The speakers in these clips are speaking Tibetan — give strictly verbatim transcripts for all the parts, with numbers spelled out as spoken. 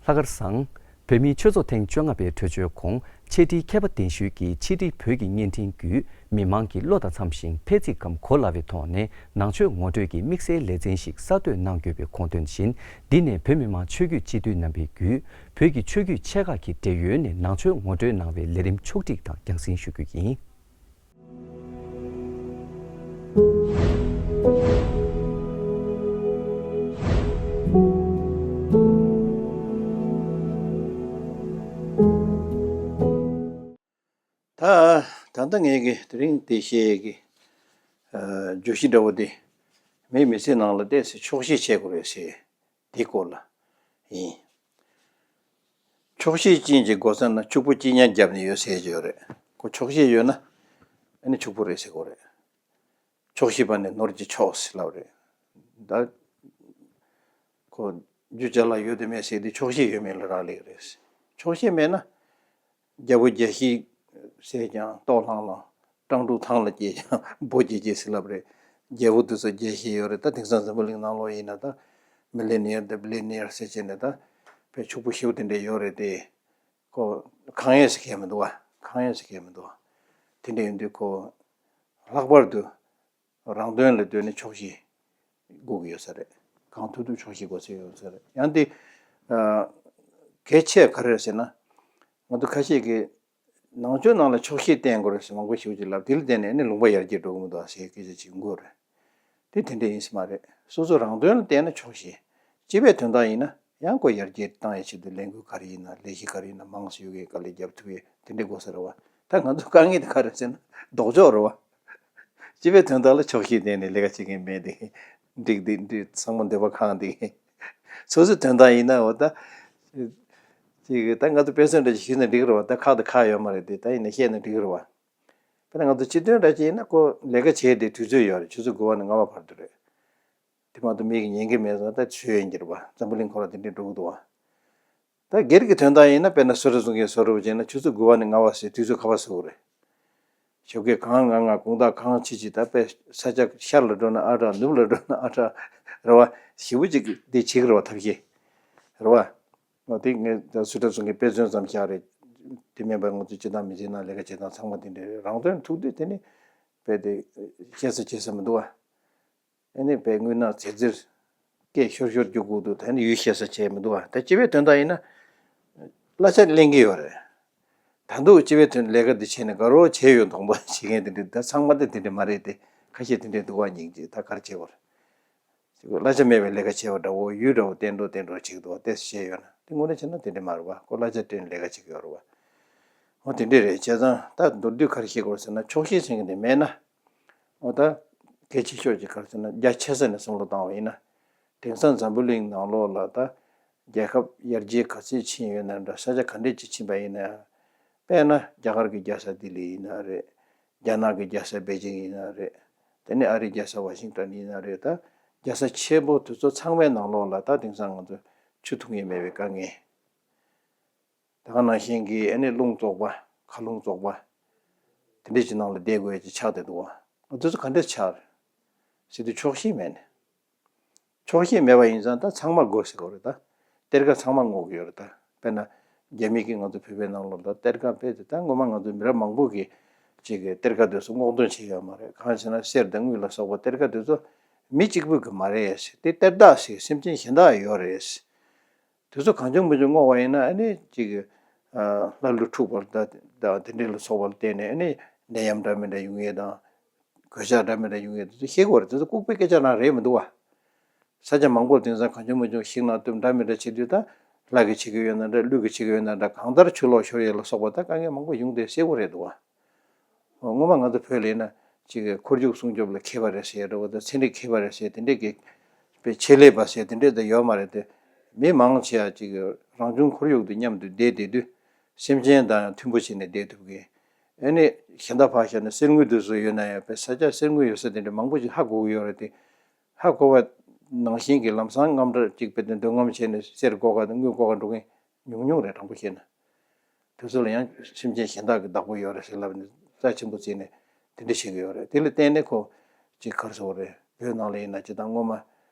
ལྷག་དཀར་བཟང་། བོད་མིའི་ཆོས་ཚོགས་ཐེངས་བཅོ་ལྔ་པའི་གྲོས་ཆོད་གོང་ཕྱེད་ཁྲིའི་མཁས་པ་གདན་ཞུས་ཀྱིས་ཕྱི་དྲིལ་བོད་ཀྱི་བརྙན་འཕྲིན་བརྒྱུད་མི་མང་གི་བློ་དང་འཚམ་ཞིང་ཕལ་ཚིག་གམ་གོ་སླ་བའི་ཐོག་ནས་ནང་ཆོས་ངོ་སྤྲོད་ཀྱི་དམིགས་བསལ་ལེ་ཚན་ཞིག་གསར་གཏོད་གནང་དགོས་པའི་དགོངས་དོན་བཞིན། འདི་ནས་བོད་མི་མང་ཆོས་བརྒྱུད་སྤྱི་འཐུས་རྣམ་པས་བརྒྱུད་བོད་ཀྱི་ཆོས་བརྒྱུད་ཆེ་ཁག་གི་འབྲེལ་ཡོད་ནས་ནང་ཆོས་ངོ་སྤྲོད་གནང་བའི་ལས་རིམ་ཕྱོགས་སྒྲིག་དང་རྒྱང་སྲིང་ཞུ་རྒྱུ་ཡིན། ད་ད་ལྟ་ངས་ཀྱི་དེ་རིང་འདི་བཤད་ཀྱི་ཨ་བརྗོད་གཞི་འདྲ་བོ་དེ་མིའི་མི་ཚེ་ནང་ལ་ཏོག་ཙམ་ཆོག་ཤེས་བྱེད་དགོས་རེད་ཟེར། དེའི་སྐོར་ལ་ཡིན། ཆོག་ཤེས་ཅན་གྱི་སྒོ་ས་ན་ཕྱུག་པོ་གཅིན་སྙི་བརྒྱབ་ནས་ཡོད་ཟེར་གྱི་ཡོད་རེད། ཁོ་ཆོག་ཤེས་ཡོད་ན་ཨ་ནི་ཕྱུག་པོ་རེད་ཟེར་དགོས་རེད། ཆོག་ཤེས་པ་ནི་ནོར་གྱི་མཆོག་ཟེར་ལབ་རེད། ད་ཁོ་རྒྱུ་ཅ་ལག་ཡོད་དེ་མེད་ཟེར་དུས་ཆོག་ཤེས་ཡོད་མེད་ལ་རག་ལས་རེད། ཆོག་ཤེས་མེད་ན། རྒྱལ་པོ་རྒྱལ་བཤད་ཟེར་ཀྱང་ལྟོ་ལྷང་ལྷང་། སྤྲང་ཕྲུག་ཐང་ལ་སྐྱེས་ཀྱང་སྦོ་སྐྱེས་སྐྱེས་ཟེར་ལབ་རེད། རྒྱལ་པོ་དེ་ཚོ་རྒྱལ་བཤད་ཡོད་རེད། ད་དེང་སང་འཛམ་བུ་གླིང་ནང་ལོགས་ཡིན་ན་ད་མི་ལི་ནི་ཡར་དང་བི་ལི་ནི་ཡར་ཟེར་བྱས་ནས་ད་དཔེ་ཕྱུག་པོ་ཞེ་པོ་དེ་འདྲས་ཡོད་རེད་དེ། ཁོ་གང་ཡོད་ཟེར་མཁན་མི་འདུག་བ། གང་ཡོད་ཟེར་མཁན་མི་འདུག་བ། དེ་འདྲས་ཡིན་དུས་ཁོ་ལྷག་པར་དུ་རང་དོན་ལ་ལྟོས་ནས་ཆོག་ཤེས་དགོས་ཀྱི་ཡོད་ས་རེད། གང་ཐུབ་ཐུབ་ཆོག་ཤེས་དགོས་ས་ཡོད་ས་རེད། ཡང་དེ་ཨ་གལ་ཆེ་ག་རེ་རེད་ཟེར་ན། ང་ཚོ་ཁ་ཤས་ཀྱིས་ནང་ཆོས་ནང་ལ་ཆོག་ཤེས་བསྟེན་དགོས་རེད་ཟེར་མང་པོ་ཞིག་ཅིག་ལབ། དེ་ལ་བརྟེན་ནས་ཨ་ནི་ལུང་པ་ཡར་རྒྱས་འགྲོ་གི་མི་འདུག་ཟེར་སྐད་ཆ་ཅིག་འགོས་རེད། དེ་དེ་འདྲ་ཡིན་ས་མ་རེད། སོ་སོ་རང་དོན་ལ་བལྟས་ན་ཆོག་ཤེས། སྤྱི་པའི་དོན་དག་ཡིན་ན་ཡང་ཁོ་ཡར་རྒྱས་བཏང་ཡའི་ཆེད་དུ་ལས་འགུལ་ག་རེ་ཡིན་ན་ལས་གཞི་ག་རེ་ཡིན་ན་མང་སུ་ཡོད་མཁན་དཀའ་ལས་རྒྱབ་ཐུབ་ཡས་དེ་འདྲ་དགོས་ས་རེད་བ། ད་ང་ཚོ་དཀའ་ངལ་དེ་ག་རེ་ཟེར་ན་ལྡོག་ཕྱོགས་རེད་བ། སྤྱི་པའི་དོན་དག་ལ་ཆོག་ཤེས་བསྟན་ནས་ལས་ཀ་བྱེད་མཁན་མེད་དེ། འགྲིག་འདི་འདི་ཚང་མ་འདོད་པ་ཁེངས་དེ། སོ་སོའི་དོན་དག་ཡིན་ན་འོ་ད། ཅིག་ད་ང་ཚོ་དཔེ་མཚོན་འདྲ་ཞིག་ཞུས་ན་འགྲིག་རེད་བ། ད་ཁག་དང་ཁག་ཡོད་མ་རེད་དེ། ད་ཡིན་ན་བཤད་ན་འགྲིག་རེད་བ། དཔེར་ན་ང་ཚོ་སྤྱི་དོན་འདྲ་ཅིག་ཡིན་ན་ཁོ་ལས་ཀ་བྱེད་དེ་དུས་ཚོད་ཡོད་རེད། ཆུ་ཚོད་དགུ་པ་ནས་ལྔ་པ་བར་དུ་རེད། དེ་མ་གཏོགས་མི་གིས་ཉན་གི་མེད་ཙང་ད་ཆོས་ཡིན་གྱི་རེད་བ། འཛམ་བུ་གླིང་འཁོར་བ་དེ་འདྲས་འགྲོ་གི་འདུག་བ། ད་སྒེར་གྱི་དོན་དག་ཡིན་ན་དཔེར་ན་བསོད་བདེ་སྲུང་མཁན་བཟོ་འདྲ་བྱས་ན་ཆུ་ཚོད་དགུ་པ་ནས་ལྔ་པ་ཟེར་དུས་ཚོད་ག་པར་བཟོ་གི་རེད། ཞོགས་ཀས་གང་ང་ང་དགོང་དག་གང་ཆི་ཆི་ད་དཔེ་ས་ཆ་ཤར་ལ་འགྲོ་ན་ཨ་དྲག་ནུབ་ལ་འགྲོ་ན་ཨ་དྲག་རེད་བ། ཞེ་པོ་ཅིག་འདི་བྱེད་ཀྱི་རེད་བ། ཐབས་ཤེས་རེད་བ། འོ་དེ་ངས་ད་བསོད་བདེ་སྲུང་མཁན་དཔེ་མཚོན་ཙམ་བཞག་རེད། དེ་མིན་པར་ང་ཚོ་སྤྱི་བཏང་མི་ཚེ་ནང་ལས་ཀ་བྱེད་སྟངས་ཚང་མ་དེ་འདྲ་རེད། རང་དོན་ཐུག་དུས་དེ་ནི་དཔེ་དེ་བཤད་ས་བྱེད་ས་མི་འདུག་བ། ཨ་ནི་དཔེ་དངུལ་ནག་ཚེ་འཛིར་སྐད་ཤོར་ཤོར་རྒྱུག་དགོས་འདུག་ད་ནི་ཡུལ་ཤེས་ས་བྱས་མི་འདུག་བ། ད་སྤྱི་པའི་དོན་དག་ཡིན་ན་གླ་ཆ་ལེན་གྱི་ཡོད་རེད། ད་དུང་སྤྱི་པའི་དོན་ལས་ཀ་འདི་བྱས་ནས་དགའ་རོགས་བྱས་ཡོད་མདོག་མདོག་བྱེད་མཁན་དེ་འདྲ་ད་ཚང་མ་ད་དེ་འདྲ་མ་རེད་དེ། ཁ་ཤས་དེ་འདྲ་འདུག་བ། སྙིང་རྗེ། ད་ག་རེ་བྱེད་དགོས་རེད། གླ་ཆ་མེད་པའི་ལས་ཀ་བྱས་པ་འདྲ་བོ་ཡུལ་འདྲ་བོ་བསྟན་འགྲོ་བསྟན་འགྲོ་བྱེད་ཀྱི་འདུག་བ། དེ་བཤད་ཡོད་ན་དེ་དངོས་གནས་བྱས་ན་དེ་འདྲ་མ་རེད་བ། ཁོ་གླ་ཆ་སྤྲད་ནས་ལས་ཀ་བྱེད་ཀྱི་ཡོད་རེད་བ། འོ་དེ་འདྲས་རེད། བྱས་ཙང་ད་མདོར་བསྡུས་ག་རེ་བཤད་དགོས་རེད་ཟེར་ན་ཆོག་ཤེས་ཟེར་མཁན་དེ་མེད་ན། འོ་ད་གལ་ཆེ་ཤོས་ཅིག་ག་རེ་ཟེར་ན་རྒྱ་ཆེ་ས་ནས་བསམ་བློ་བཏང་བ་ཡིན་ན། དེང་སང་འཛམ་བུ་གླིང་ནང་ལོགས་ལ་ད་རྒྱལ་ཁབ་ཡར་རྒྱས་ག་ཚད་ཕྱིན་ཡོད་ན་འདྲ། ས་ཆ་ག་འདྲས་ཅིག་ཕྱིན་པ་ཡིན་ན་ཡང་། དཔེར་ན་རྒྱ་གར་གྱི་རྒྱལ་ས་ལྡི་ལི་ཡིན་ན་རེད། རྒྱ་ནག་གི་རྒྱལ་ས་པེ་ཅིང་ཡིན་ན་རེད། དེ་ནས་ཨ་རིའི་རྒྱལ་ས་ཝ་ཤིང་ཏོན་ཡིན་ན་རེད། ད་རྒྱལ་ས་ཆེན་པོ་དེ་ཚོ་ཚང་མའི་ནང་ལོགས་ལ་ད་དེང་སང་ང་ཚོ་ཆུ་འཐུང་ཡས་མེད་པའི་དཀའ་ངལ། ད་ག་ནང་བཞིན་གྱི་ཨ་ནི་རླུང་བཙོག་པ། མཁའ་རླུང་བཙོག་པ། དེ་འདྲས་ཀྱི་ནང་ལ་བསྡད་དགོས་ཡ་ཅིག་ཆགས་བསྡད་འདུག་བ། འོ་དེ་ཚོ་ག་འདྲས་ཆགས་རེད་ཟེར་དུས་ཆོག་ཤེས་མེད་ནས། ཆོག་ཤེས་མེད་པ་ཡིན་ཙང་ད་ཚང་མ་དགོས་ཟེར་དགོས་རེད་ད། གཏེར་ཁ་ཚང་མ་སྔོག་གི་ཡོད་རེད་ད། དཔེར་ན། རྒྱ་མི་གིས་ང་ཚོ་བོད་པའི་ནང་ལོགས་ད་གཏེར་ཁ་སྤེལ་ཏེ་ད་སྔོན་མ་ང་ཚོ་མི་རབས་མང་པོ་གིས་ཅིག་གི་གཏེར་ཁ་དེ་ཚོ་སྔོག་འདོན་བྱས་ཡོད་མ་རེད། གང་ཡིན་ཟེར་ན་གསེར་དང་དངུལ་ལ་སོགས་པ་གཏེར་ཁ་དེ་ཚོ་མི་གཅིག་པུ་གི་མ་རེད་ཟེར། དེ་གཏེར་བདག་ཟེར་སེམས་ཅན་གཞན་དག་ཡོད་རེད་ཟེར། དེ་ཚོ་གང་བྱུང་མང་བྱུང་སྔོག་པ་ཡིན་ན་ཨ་ནི་ཅིག་གི་ལྷ་ཀླུ་འཁྲུགས་པ་ད་ད་དེ་འདྲས་ལ་སོགས་པ་ལ་བརྟེན་ནས་ཨ་ནི་ནད་ཡམས་འདྲ་མི་འདྲ་ཡོང་ཡས་དང་། གོད་ཆག་འདྲ་མི་འདྲ་ཡོང་ཡས་དེ་ཚོ་ཤེས་དགོས་རེད། དེ་ཚོ་ལྐུགས་པའི་སྐད་ཆ་རང་རེད་མི་འདུག་བ། ས་ཆ་མང་པོར་དེང་སང་གང་བྱུང་མང་བྱུང་ཤིང་ནགས་གཏུབ་འདྲ་མི་འདྲ་བྱེད་དུས་ད་ལྷ་གིས་བྱེད་ཀྱི་ཡོད་ན་འདྲ། ཀླུ་གིས་བྱེད་ཀྱི་ཡོད་ན་འདྲ། གང་ལྟར་ཆུ་ལོག་ཤོར་ཡས་ལ་སོགས་པ་ད་དཀའ་ངལ་མང་པོ་ཡོང་དེ་གསལ་པོ་རེད་འདུག་བ། སྔོན་མ་ང་ཚོ་བོད་ལ་ཡིན་ན་ཅིག་ཁོར་ཡུག་སྲུང་སྐྱོབ་ལ་མཁས་པ་རེད་ཟེར་འདྲ་བོ་དང་ཚན་རིག་མཁས་པ་རེད་ཟེར་དེ་འདྲས་ཀྱི་དཔེ་ཆེད་ལས་པ་ཟེར་དེ་འདྲས་ད་ཡོད་མ་རེད་དེ། མི་མང་ཆེ་བ་ཅིག་རང་བྱུང་ཁོར་ཡུག་དང་མཉམ་དུ་བསྡད་བསྡད་དུས་སེམས་ཅན་དང་མཐུན་པོ་བྱས་ནས་བསྡད་ཐུབ་མཁན། ཨ་ནི་གཞན་དག་ཕར་བཞག་ན་གསེར་དངུལ་དེ་ཚོ་ཡོད་ན་ཡང་དཔེ་ས་ཆ་གསེར་དངུལ་ཡོད་ས་དེ་འདྲ་མང་པོ་ཞིག་ཧ་གོ་གི་ཡོད་རེད་དེ། ཧ་གོ་བ་ནང་བཞིན་གྱི་ལམ་སང་དངངས་སྐྲག་ཅིག་དཔེ་དེ་འདོད་རྔམ་བྱས་ནས་གསེར་བཀོག་ག་དང་དངུལ་བཀོག་ག་འགྲོ་མཁན་ཉུང་ཉུང་རེད། དྲང་པོ་བཤད་ན། དེ་ཚོ་ལ་ཡང་སེམས་ཅན་གཞན་དག་གི་བདག་པོ་ཡོད་རེད་ཟེར་ལབ་ནས་རྩ་ཆེན་པོ་བརྩིས་ནས་དེ་འདྲ་བྱེད་ཀྱི་ཡོད་རེད། དེ་ལ་བརྟེན་ནས་ཁོ་ཅིག་ག་རེ་ཟེར་དགོས་རེད། བོད་ནང་ལ་ཡིན་ན་སྤྱིར་བཏང་སྔོན་མ།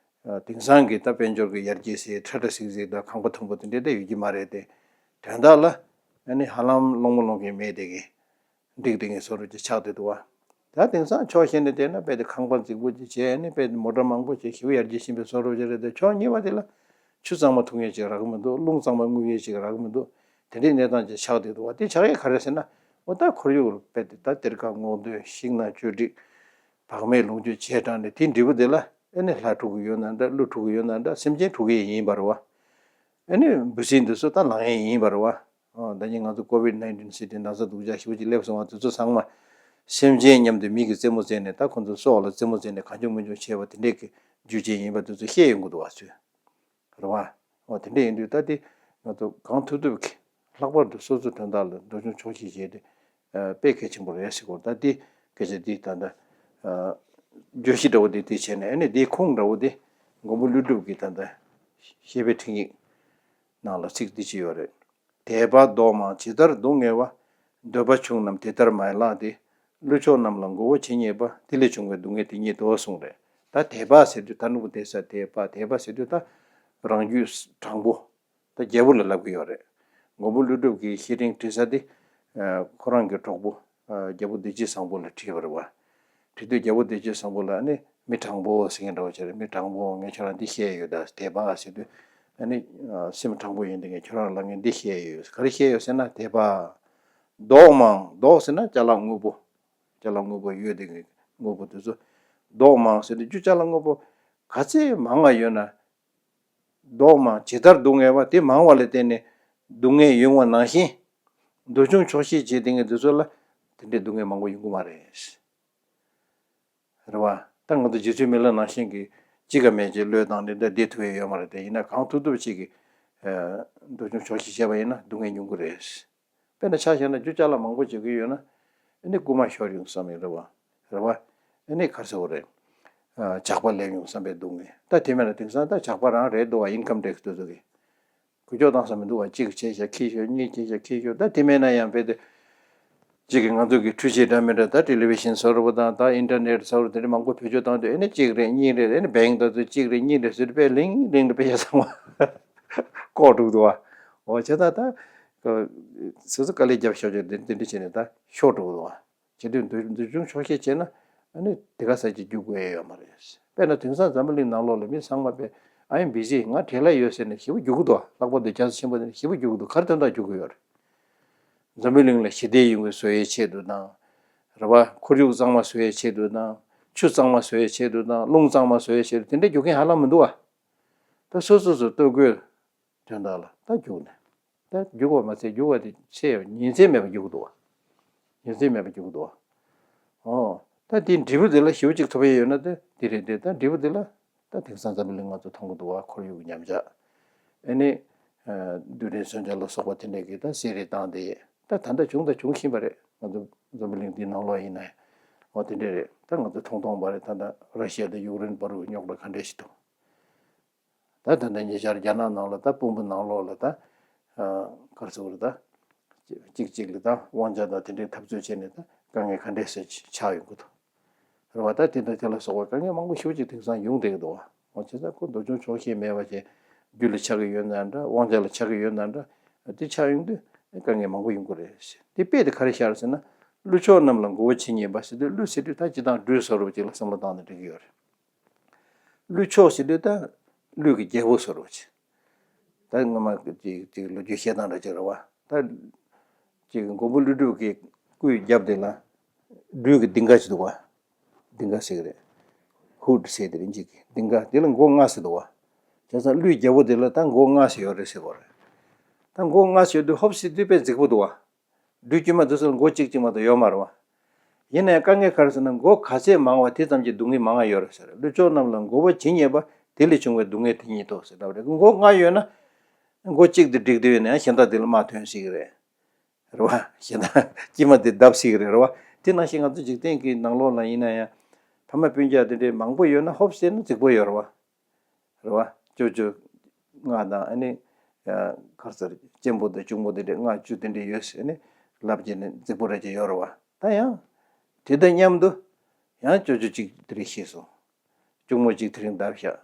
དེང་སང་གི་ད་དཔལ་འབྱོར་གྱི་ཡར་རྒྱས་ཟེར་ཁྲ་ཁྲ་ཟིག་ཟིག་དང་ཁང་པ་མཐོན་པོ་དེ་འདྲས་ད་ཡོད་ཀྱི་མ་རེད་དེ། དོན་དག་ལ་ཨ་ནི་ཧ་ལམ་སློང་མོ་སློང་མཁན་མེད་དེ་གི་འགྲིག་དེ་གི་བཟོ་འདྲ་ཅིག་ཆགས་བསྡད་འདུག་བ། ད་དེང་སང་ཕྱོགས་གཞན་ནས་བལྟས་ན་དཔེ་དེ་ཁང་པ་རྫིག་པོ་ཅིག་བྱས། ཨ་ནི་དཔེ་དེ་མོ་ཊ་མང་པོ་ཅིག་ཞེ་པོ་ཡར་རྒྱས་ཕྱིན་པའི་བཟོ་འདྲ་ཅིག་རེད་དེ། ཕྱོགས་གཉིས་པ་དེ་ལ་ཆུ་གཙང་མ་འཐུང་ཡས་ཅིག་རག་གི་མི་འདུག་རླུང་གཙང་མ་རྔུབ་ཡས་ཅིག་རག་གི་མི་འདུག་དེ་འདྲའི་གནས་སྟངས་ཅིག་ཆགས་བསྡད་འདུག་བ། དེ་ཆགས་ཡས་ག་རེ་ཟེར་ན། འོ་ད་ཁོར་ཡུག་དཔེ་དེ་ད་གཏེར་ཁ་སྔོག་འདོན། ཤིང་ནགས་གཅོད་སྒྲིག་བག་མེད་ལོངས་སྤྱོད་བྱས་དྲགས་ནས་དེའི་འབྲས་བུ་དེ་ལ་ཨ་ནི་ལྷ་འཁྲུག་གི་ཡོད་ན་འདྲ། ཀླུ་འཁྲུག་གི་ཡོད་ན་འདྲ། སེམས་ཅན་འཁྲུག་གི་ཡིན་པ་རེད་བ། ཨ་ནི་འབུ་སྲིན་འདི་ཚོ་ད་ལངས་ཡས་ཡིན་པ་རེད་བ། ཨ། ད་ནི་ང་ཚོ་ཀོ་བིད་ནའིན་ཊིན་ཟེར་དེ་ན་ཚ་སྡུག་ཅག་ཞེ་པོ་ཅིག་སླེབས་སོང་བ་དེ་ཚོ་ཚང་མ་སེམས་ཅན་མཉམ་དུ་མིག་གིས་རྩེད་མོ་རྩེས་ནས། ད་ཁོ་ཚོ་སྲོག་ལ་རྩེད་མོ་རྩེས་ནས་གང་བྱུང་མང་བྱུང་བྱས་པ་དེ་འདྲས་ཀྱི་རྒྱུ་རྐྱེན་ཡིན་པ་དེ་ཚོ་ཤེས་ཡོང་གི་འདུག་བ་ཚོས། རེད་བ། འོ་དེ་འདྲ་ཡིན་དུས་ད་དེ་ང་ཚོ་གང་ཐུབ་ཐུབ་ཀྱིས་ལྷག་པར་དུ་སོ་སོའི་དོན་དག་ལ་འདོད་ཆུང་ཆོག་ཤེས་བྱས་ཏེ། ཨ། དཔེ་གལ་ཆེན་པོ་རེད་ཟེར་གོ། ད་དེ་སྐད་ཆ་དེ་ད་ལྟ། ཨ། བརྗོད་གཞི་འདྲ་བོ་དེ་དེ་བྱས་ནས། ཨ་ནི་དེའི་ཁུངས་འདྲ་བོ་དེ་མགོན་པོ་ཀླུ་སྒྲུབ་ཀྱི་ད་ལྟ་བཤེས་པའི་འཕྲིན་ཡིག་ནང་ལ་ཚིག་འདི་ཅིག་ཡོད་རེད། དད་པ་ལྡོག་མང་ཇི་ལྟར་སྡུག་བསྔལ་བ། འདོད་པ་ཆུང་རྣམས་དེ་ལྟར་མ་ལགས་ཏེ། ཀླུ་མཆོག་རྣམས་ལ་མགོ་བོ་ཇི་སྙེད་པ། དེ་ལས་བྱུང་བའི་སྡུག་བསྔལ་དེ་སྙེད་དོ་གསུངས་རེད། ད་དད་པ་ཟེར་དུས་ད་ནུབ་དེ་ས་དད་པ། དད་པ་ཟེར་དུས་ད་རང་རྒྱུད་དྲང་པོ། ད་རྒྱལ་པོ་ལ་ལབ་ཀྱི་ཡོད་རེད། མགོན་པོ་ཀླུ་སྒྲུབ་ཀྱིས་བཤེས་སྤྲིང་བྲིས་ས་དེ། ཨ། ཁོ་རང་གི་གྲོགས་པོ། ཨ། རྒྱལ་པོ་བདེ་སྐྱིད་བཟང་པོ་ལ་བྲིས་པ་རེད་བ། བྲིས་དུས་རྒྱལ་པོ་བདེ་སྐྱིད་བཟང་པོ་ལ་ནི་མི་དྲང་པོ་ཟེར་མཁན་འདྲ་བོ་ཅིག་རེད། མི་དྲང་པོ། ངས་ཁྱོད་རང་འདི་བཤད་ཡོད། ད་དད་པ་ཟེར་དུས་ཨ་ནི། ཨ། སེམས་དྲང་པོ་ཡིན་དེ། ངས་ཁྱོད་རང་ལ་ངས་འདི་བཤད་ཡོད། ག་རེ་བཤད་ཡོད་ཟེར་ན། དད་པ་ལྡོག་མང་། ལྡོག་ཟེར་ན་ཅ་ལག་དངོས་པོ། ཅ་ལག་དངོས་པོ་ཡོད་དེ། དངོས་པོ་དེ་ཚོ། ལྡོག་མང་ཟེར་དུས་རྒྱུ་ཅ་ལག་དངོས་པོ་ག་ཚད་མང་བ་ཡོད་ན། ལྡོག་མང་ཇི་ལྟར་སྡུག་བསྔལ་བ། དེ་མང་བ་ལ་བརྟེན་ནས་སྡུག་བསྔལ་ཡོང་བ་ནང་བཞིན། འདོད་ཆུང་ཆོག་ཤེས་བྱེད་དེ་ངས་འདི་ཚོ་ལ་དེ་འདྲའི་སྡུག་བསྔལ་མང་པོ་ཡོང་གི་མ་རེད། རེད་བ། ད་ང་ཚོ་རྗེ་བཙུན་མི་ལ་ནང་བཞིན་གྱི་གཅིག་ཀ་མེད་ཅིག་བློས་བཏང་ནས་ད་བསྡད་ཐུབ་ཡ་ཡོད་མ་རེད་དེ། ཡིན་ན་གང་ཐུབ་ཐུབ་ཅིག་གིས། ཨ། འདོད་ཆུང་ཆོག་ཤེས་བྱས་པ་ཡིན་ན་སྡུག་བསྔལ་མྱོང་གི་རེད། དཔེར་ན་ཆ་བཞག་ན་རྒྱུ་ཅ་ལག་མང་པོ་བྱེད་ཀྱི་ཡོད་ན། ཨ་ནི་རྐུ་མ་ཤོར་ཡོང་བསམ་ཡོད་རེད་བ། རེད་བ། ཨ་ནི་ག་རེ་ཟེར་དགོས་རེད། ཨ། ཇག་པ་སླེབས་ཡོང་བསམ་པའི་སྡུག་བསྔལ། ད་དེ་མེད་ན་དེང་སང་ད་ཇག་པ་རང་རེད་འདུག་བ། ཨིན་ཀམ་ཊེག་སི་དེ་ཚོ་གིས། འགུལ་སྐྱོད་བཏང་ས་མི་འདུག་བ། གཅིག་བྱས་བཞག་འཁྱེར་ཤོག་གཉིས་བྱས་བཞག་འཁྱེར་ཤོག་ད་དེ་མེད་ན་ཡང་དཔེ་དེ། གཅིག་གིས་ང་ཚོ་གི་འཕྲུལ་ཆས་འདྲ་མི་འདྲ། ད་ཊེ་ལི་བི་ཤན་ཟེར་བ་དང་། ད་ཨིན་ཊར་ནེཊ་ཟེར་བ། དེ་འདྲ་མང་པོ་བེད་སྤྱོད་བཏང་དུས། ཨ་ནི་གཅིག་རེ་གཉིས་རེ། ཨ་ནི་བེང་ད་ཚོ་གཅིག་རེ་གཉིས་རེ་ཟེར་དུས་དཔེ་ལིང་ལིང་དུ་དཔེ་ཆ་ཚང་མ་བཀོག་འགྲོ་གི་འདུག་བ། འོ་བྱས་ཙང་ད་སོ་སོ་དཀའ་ལས་རྒྱབ་ཤོག་ཅིག་དེ་དེ་འདྲ་བྱས་ནས་ད་ཤོར་འགྲོ་གི་འདུག་བ། བྱེད་དུས་འདོད་འདོད་ཆུང་ཆོག་ཤེས་བྱས་ན། ཨ་ནི་དེ་ག་ས་ཅིག་རྒྱུག་དགོས་ཡ་ཡོད་མ་རེད། དཔེར་ན་དེང་སང་འཛམ་བུ་གླིང་ནང་ལོགས་ལ་མི་ཚང་མ་དཔེ། I am busy. ང་བྲེལ་ལ་ཡོད་ཟེར་ནས་ཞེ་པོ་རྒྱུག་གི་འདུག་ལྷག་པར་དུ་རྒྱ་མཚོ་ཆེན་པོ་དེ་ནས་ཞེ་པོ་རྒྱུག་གི་འདུག་ག་རེ་དོན་དག་རྒྱུག་གི་ཡོད་རེད། འཛམ་བུ་གླིང་ལ་ཞི་བདེ་ཡོང་བའི་བཟོ་ཡའི་ཆེད་དུ་དང་། རེད་བ། ཁོར་ཡུག་གཙང་མ་བཟོ་ཡའི་ཆེད་དུ་དང་། ཆུ་གཙང་མ་བཟོ་ཡའི་ཆེད་དུ་དང་། རླུང་གཙང་མ་བཟོ་ཡའི་ཆེད་དུ། དེ་འདྲ་རྒྱུག་མཁན་ཧ་ལམ་མི་འདུག་བ། ད་སོ་སོ་སོ་ལྟོ་གོས། དོན་དག་ལ་ད་རྒྱུགས་ནས། ད་རྒྱུག་པ་མ་ཚད། རྒྱུག་པ་དེ་ཚད་ཉིན་མཚན་མེད་པར་རྒྱུག་འདུག་བ། ཉིན་མཚན་མེད་པར་རྒྱུག་འདུག་བ། ཨོ། ད་དེའི་འབྲས་བུ་དེ་ལ་ཞེ་པོ་ཅིག་ཐོབ་ཡ་ཡོད་ན་ད་དེ་རེད་དེ། ད་འབྲས་བུ་དེ་ལ་ད་དེང་སང་འཛམ་བུ་གླིང་ང་ཚོ་མཐོང་གི་འདུག་བ། ཁོར་ཡུག་གི་ཉམས་ཆག་ཨ་ནི། ཨ། རྡུལ་ཕྲན་མཚོན་ཆ་ལ་སོགས་པ་དེ་འདྲས་ཀྱིས་ད་བསད་རེས་བཏང་སྟེ། ད་ད་ལྟ་བྱུང་དང་འབྱུང་བཞིན་པ་རེད། ང་ཚོ་འཛམ་བུ་གླིང་འདིའི་ནང་ལོགས་ཡིན་ན་ཡང་། ཨོ་དེ་འདྲས་རེད། ད་ང་ཚོ་མཐོང་མཐོང་པ་རེད། ད་ད་ར་ཤི་ཡ་དང་ཡུཀ་རེན་བར་དུ་རྙོག་དྲ་ག་འདྲས་ཞིག་འདུག་ད་ད་ལྟ་ཉེ་ཆར་རྒྱ་ནག་ནང་ལ་ད་དཔོན་པོ་ནང་ལོགས་ལ་ད། ཨ། ག་རེ་ཟེར་དགོས་རེད། ད་གཅིག་གཅིག་ལ་ད་དབང་ཆ་དང་དེ་འདྲའི་འཐབ་རྩོད་བྱས་ནས་ད་དཀའ་ངལ་ག་འདྲས་སེ་ཆགས་ཡོང་གི་འདུག་རེད་བ། ད་དེ་དང་དེ་ལ་སོགས་པ་དཀའ་ངལ་མང་པོ་ཞེ་པོ་ཅིག་དེང་སང་ཡོང་བསྡད་ཀྱི་འདུག་བ། འོ་བྱས་ཙང་ཁོ་འདོད་ཆུང་ཆོག་ཤེས་མེད་པ་བྱས། རྒྱུ་ལ་ཆགས་ཀྱི་ཡོད་ན་འདྲ། དབང་ཆ་ལ་ཆགས་ཀྱི་ཡོད་ན་འདྲ། དེ་ཆགས་ཡོང་དུས་དཀའ་ངལ་མང་པོ་ཡོང་གི་རེད། དེ་དཔེ་དེ་ག་རེ་ཤར་ཟེར་ན། ཀླུ་མཆོག་རྣམས་ལ་མགོ་བོ་ཇི་སྙེད་པ་ཟེར་དུས། ཀླུ་ཟེར་དུས་ད་སྤྱིར་བཏང་སྦྲུལ་བཟོ་འདྲ་ཅིག་ལ་བསམ་བློ་བཏང་ནས་འགྲིག་གི་ཡོད་རེད། ཀླུ་མཆོག་ཟེར་དུས་ད་ཀླུ་གི་རྒྱལ་པོ་བཟོ་འདྲ་ཅིག་ད་སྔོན་མ་ཅིག་ཅིག་ལོ་རྒྱུས་བཤད་སྟངས་འདྲ་ཅིག་རེད་བ། ད་ཅིག་མགོན་པོ་ཀླུ་སྒྲུབ་ཀྱི་སྐུའི་རྒྱབ་དེ་ལ་སྦྲུལ་གྱི་ལྡིང་ག་ཅིག་འདུག་བ། ལྡིང་ག་ཟེར་གི་རེད། ཧུ་ཌི་ཟེར་དེ་རིང་ཅིག་གི་ལྡིང་ག་དེ་ལ་མགོ་ལྔ་ཟེར་འདུག་བ། བྱས་ཙང་ཀླུའི་རྒྱལ་པོ་དེ་ལ་ད་མགོ་ལྔ་ཟེར་ཡོད་རེད་ཟེར་གོ་རེད། ད་མགོ་ལྔ་ཟེར་དུས་ཧོབ་ཟེར་དུས་དཔེ་རྫིག་པོ་འདུག་བ། སྦྲུལ་དཀྱུས་མ་དེ་ཚོ་ལ་མགོ་གཅིག་གཅིག་མ་གཏོགས་ཡོད་མ་རེད་བ། ཡིན་ན་ཡང་དཀའ་ངལ་ག་རེ་ཟེར་ན། མགོ་ག་ཚད་མང་བ་དེ་ཙམ་གྱིས་སྡུག་བསྔལ་མང་བ་ཡོད་རེད་ཟེར། ཀླུ་མཆོག་རྣམས་ལ་མགོ་བོ་ཇི་སྙེད་པ། དེ་ལས་བྱུང་བའི་སྡུག་བསྔལ་དེ་སྙེད་དོ་ཟེར་ལབ་རེད། མགོ་ལྔ་ཡོད་ན། མགོ་གཅིག་དེ་འགྲིག་དུས་ཡོད་ན་ཡང་གཞན་དག་དེ་ལ་དམག་ཐོན་སྲིད་ཀྱི་རེད། རེད་བ། གཞན་དག་དཀྱུས་མ་དེ་བརྡབ་སྲིད་ཀྱི་རེད། རེད་བ། དེ་ནང་བཞིན་ང་ཚོ་འཇིག་རྟེན་གྱི་ནང་ལོགས་ལ་ཡིན་ན་ཡང་། ཕ་མ་སྤུན་ཀྱག་དེ་འདྲའི་མང་པོ་ཡོད་ན་ཧོབ་ཟེར་ན་རྫིག་པོ་ཡོད་རེད་བ། རེད་བ། ཅོ་ཅོ་ལྔ་དང་། ཨ་ནི་ག་རེ་ཟེར། གཅེན་པོ་དང་གཅུང་མོ་དེ་འདྲའི་ལྔ་བཅུ་དེ་འདྲའི་ཡོད་ཟེར་ནས་ལབ་བྱས་ནས་རྫིག་པོ་རེད་ཅེས་ཡོད་རེད་བ། ད་ཡང་དེ་དང་མཉམ་དུ་ཡང་ཅོ་ཅོ་གཅིག་དེ་རིང་ཤི་སོང་། གཅུང་མོ་གཅིག་དེ་རིང་བརྡབས་བཞག་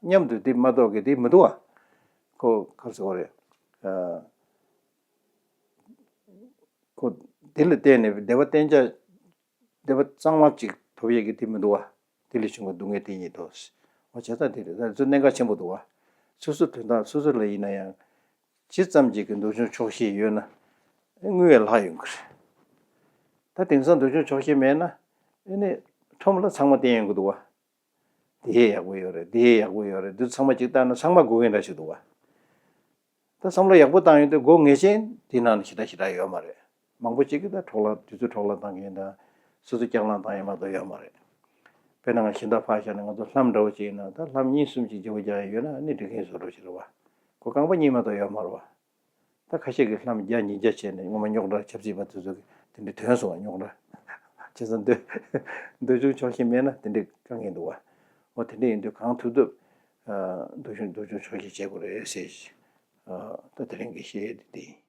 མཉམ་དུ་དེ་མ་གཏོགས་ཀྱི་དེ་མི་འདུག་བ། ཁོ་ག་རེ་ཟེར་དགོས་རེད། ཨ། ཁོ་དེ་ལ་བརྟེན་ནས་བདེ་བ་གཏན་འཇགས། བདེ་བ་གཙང་མ་ཅིག་ཐོབ་ཡས་ཀྱི་དེ་མི་འདུག་བ། དེ་ལས་བྱུང་བའི་སྡུག་བསྔལ་དེ་ཉིད་དོ། འོ་བྱས་ཙང་དེ་རེད། ད་ཚོ་གནད་འགག་ཆེན་པོ་འདུག་བ། སོ་སོ་དོན་དག་སོ་སོ་ལ་ཡིན་ན་ཡང་། ཇི་ཙམ་ཅིག་གི་མདོ་ཆུང་ཆོག་ཤེས་ཡོད་ན། དངུལ་བས་ལྷག་ཡོང་གི་རེད། ད་དེང་སང་མདོ་ཆུང་ཆོག་ཤེས་མེད་ན། ཨེ་ནི་ཁྲོམ་ལ་ཚང་མ་བསྟན་ཡོང་གི་འདུག་བ། དེ་ཡག་པོ་ཡོད་རེད། དེ་ཡག་པོ་ཡོད་རེད། འདི་ཚང་མ་ཅིག་བལྟས་ན་ཚང་མ་དགོས་མཁན་འདྲ་ཞིག་འདུག་བ། ད་བསམ་བློ་ཡག་པོ་བཏང་ཡོང་དུས་སྒོ་ངེས་ཅན་དེ་ནང་ནས་ཞེ་དྲག་ཞེ་དྲག་ཡོད་མ་རེད། མང་པོ་ཅིག་གིས་ད་འཕྲོ་བརླག་དུས་ཚོད་འཕྲོ་བརླག་བཏང་མཁན་དང་། སོ་སོ་སྐྱག་ལངས་བཏང་ཡས་མ་གཏོགས་ཡོད་མ་རེད། དཔེར་ན་ང་གཞན་དག་ཕར་བཞག་ནས་ང་ཚོ་ལྷམ་འདྲ་བོ་ཅིག་ཡིན་ན། ད་ལྷམ་གཉིས་གསུམ་ཅིག་བརྗེ་པོ་རྒྱག་ཡས་ཡོད་ན་ནི་འགྲིག་མཁན་བཟོ་འདྲ་ཞིག་རེད་བ། ཁོ་རྐང་པ་གཉིས་མ་གཏོགས་ཡོད་མ་རེད་བ། ད་ཁ་ཤས་ཀྱིས་ལྷམ་བརྒྱ་ཉིས་བརྒྱ་བྱས་ནས་སྔོན་མ་རྙོག་དྲ་ཆབ་སྲིད་པ་དེ་ཚོ་གིས་དེ་འདྲའི་ཐོན་སོང་བ། རྙོག་དྲ། བྱས་ཙང་འདོད་འདོད་ཆུང་ཆོག་ཤེས་མེད་ན་དེ་འདྲའི་དཀའ་ངལ་འདུག་བ། འོ་དེ་འདྲ་ཡིན་དུས་གང་ཐུབ་ཐུབ། ཨ། འདོད་ཆུང་འདོད་ཆུང་ཆོག་ཤེས་བྱེད་དགོས་རེད་ཟེར། ཨ། ད་དེ་རིང་གི་བཤད་ཡས་དེ་འདི་ཡིན།